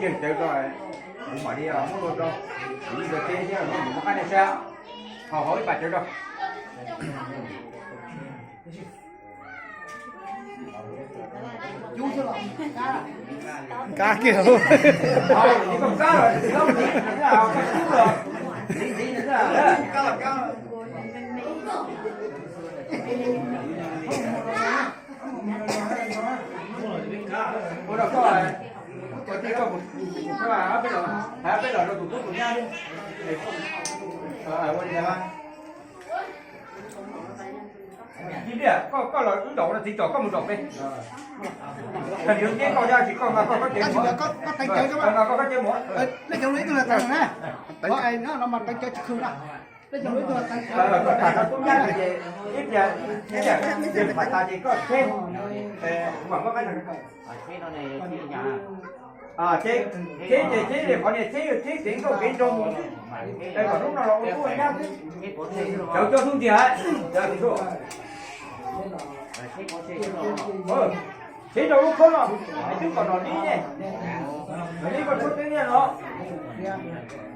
Yeej cawv rau, kuv mam li muab lua rau, kuv yeej rau teb thiab, kuv muab qab nej saib, haus haus ib pas cawv rau. Kab kiag. Koj los wb nraum no txiv tsom koj mus nraum pem. Koj tsis koj koj cev mus. Leej cov lus ib tug los teev na. Leej cov lus ib tug los teev na. Leej cov lus ib tug los teev. Koj tham rau tub nyab ces ib pliag, ib pliag, ib pliag tas ces koj tsheb. Kuv mam muab qab tsheb, tsheb ces tsheb li qhov niag tsheb, tsheb kev nkauj kev nraug mus xwb. Es kom hnub no los ua tub ua nyab xwb. Cawv coj tub ntiag, cawv tsis tub. Tsheb rau lub khaub no, es twb kom nom li ne. Nom li koj tshuab teb niaj no.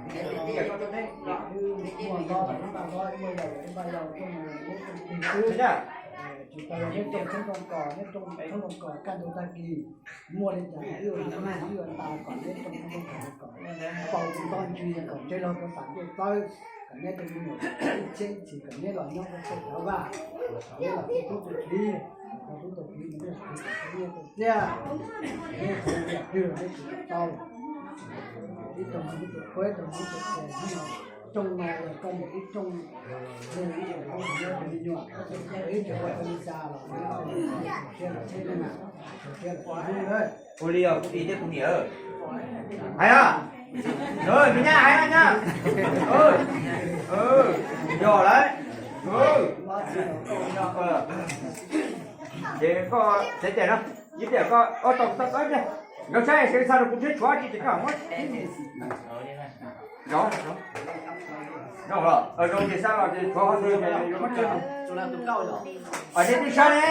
Muaj li cas ib ua ib ua ta kom neb tau neb tau kom neb tau ntsib kom neb los rau tam ntiaj teb, kom neb tau me nyuam ib txhiab ib txhis, kom neb los nyob rau txoj kev vaj, kom neb los tau tub tau kiv, tau tub tau kiv, neb tau txiaj, neb tau twg neb tsis tau. Ib tug ib tug khuab, ib tug ib tug ces hnub no rooj no yog koj niam ib rooj, neb ib tug me nyuam, ib tug ua tau li cas los neb siab los txhib na, siab los txhib. Ua li os kuv tij thiab kuv niam. Hais na, me nyab hais na nyab. Yog lawm. Ces koj txev tes no, ib pliag koj ob tau tau ib pliag, nkawd saib sawv txog rau kuv thiab tshuav tsis ces koj muab. Zoo, zoo ces sab los ces tshuav qhov twg ces yuav muab tshuav. Nej twb sab ne.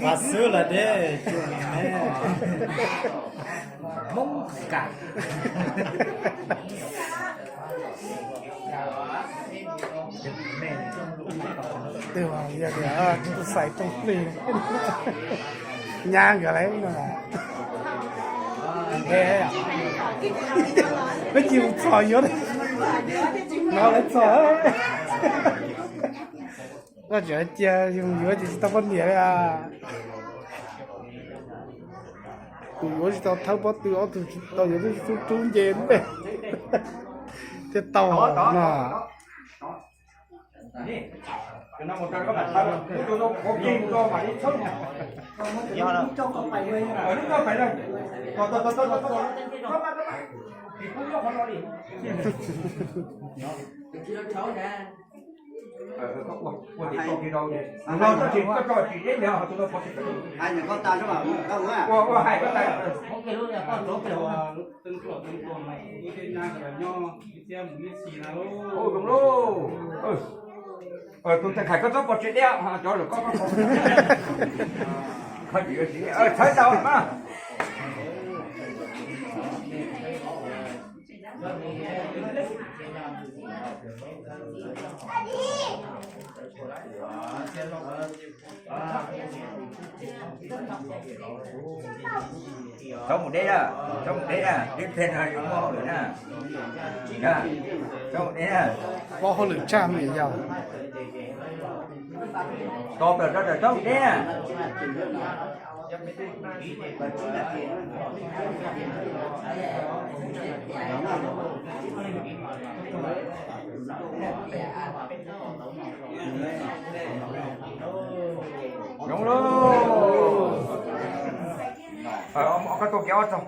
Mas xwb los deb, Hmoob kam. Twb yog tias tsis tau xais rooj plig, nyab nkawd lawm no. Peb cia mus txhom yuav, no lawv txhom. Koj tseem cia yus yuav ces tsis tau poj niam li. Tus yuav tsis tau thawb pob tw, ob tug tsis tau yuav tub rub nce ntej thiaj tau no. Ua hais koj tas. Zoo lauj. Tus Thaj Khais koj txhob pov tseg deb, cov lawm koj, koj tsis yuav siv, txhawb tau mas. Txhob mus deb na, txhob mus deb na, tib pliag no yuav muaj hauj lwm na. Txhob mus deb na. Muaj hauj lwm tshaj me yog. Tos plaws rau tawm txhob mus deb na. Zoo lauj. Koj tua kiag ob txog.